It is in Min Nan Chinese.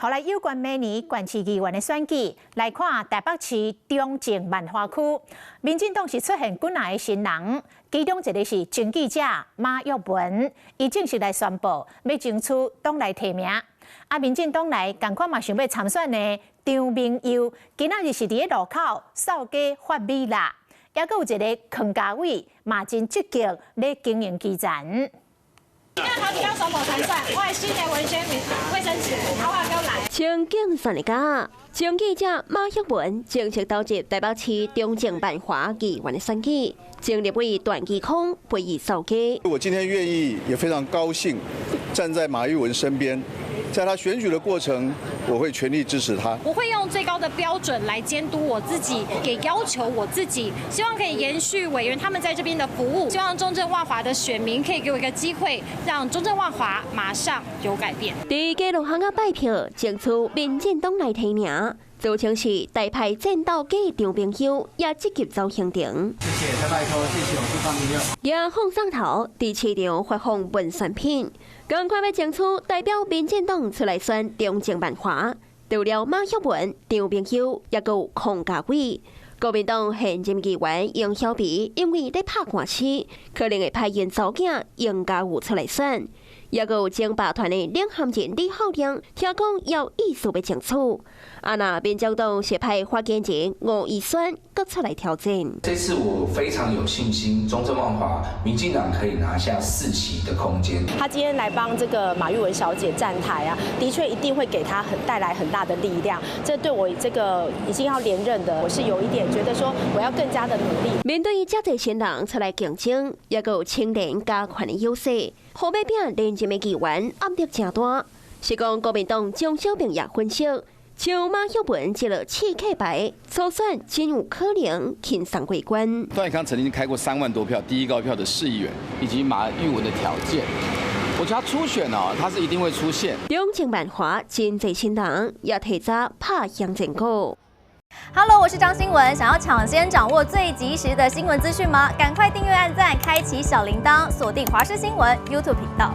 好來，有關明年縣市議員的選舉，來看台北市中正萬華區，民進黨是出現幾若個新人，其中一個是前記者馬玉文，伊正式來宣布欲爭取黨內提名。啊，民進黨內仝款嘛想欲參選的張明佑，今仔日是佇咧路口掃街發米啦，猶閣有一個康家偉嘛真積極咧經營基層。頭幾工宣布參選，我的新的文宣衛生紙，好啊，夠來。前競選的家，前記者馬玉文正式投入台北市中正萬華議員的選舉，前立委段宜康陪伊掃街。我今天願意，也非常高興站在馬玉文身邊，在他選舉的過程，我會全力支持他。我會用最高的標準來監督我自己，也要求我自己，希望可以延續委員他們在這邊的服務。希望中正萬華的選民可以給我一個機會，讓中正萬華馬上有改變。佇街路巷仔拜票，爭取民進黨來提名，自稱是台派戰鬥機張明修也積極走行程。謝謝，拜託，謝謝，我是張明佑。也放送頭佇市場發放文宣品，仝款欲爭取代表民進黨出來選中正萬華，除了馬玉文、張明修，猶閣有孔家偉。國民黨現任議員楊曉美因為咧拍官司，可能會派𪜶查某囝楊家武出來選。猶閣有前罷團的領銜人李孝亮，聽講有意思欲爭取。啊，若民眾黨是派發言人吳怡萱閣出來挑戰。這次我非常有信心，中正萬華民進黨可以拿下4席的空間。他今天來幫這個馬玉文小姐站台啊，的確一定會給她很帶來很大的力量。這對我這個已經要連任的，我是有一點覺得說我要更加的努力。面對遮濟新人出來競爭，猶閣有青年加權的優勢，予欲拼連任的議員壓力誠大。是講國民黨鍾小平也分析，像馬玉文這個刺客牌，初選真有可能輕鬆過關。段宜康曾經開過3萬多票第一高票的市議員，以及馬玉文的條件，我覺得他初選哦，他是一定會出現。中正萬華真濟新人也提早拍響戰鼓。 Hello，我是張新文。想要搶先掌握最及時的新聞資訊嗎？趕快訂閱、按讚、開啟小鈴鐺，鎖定華視新聞 YouTube 頻道。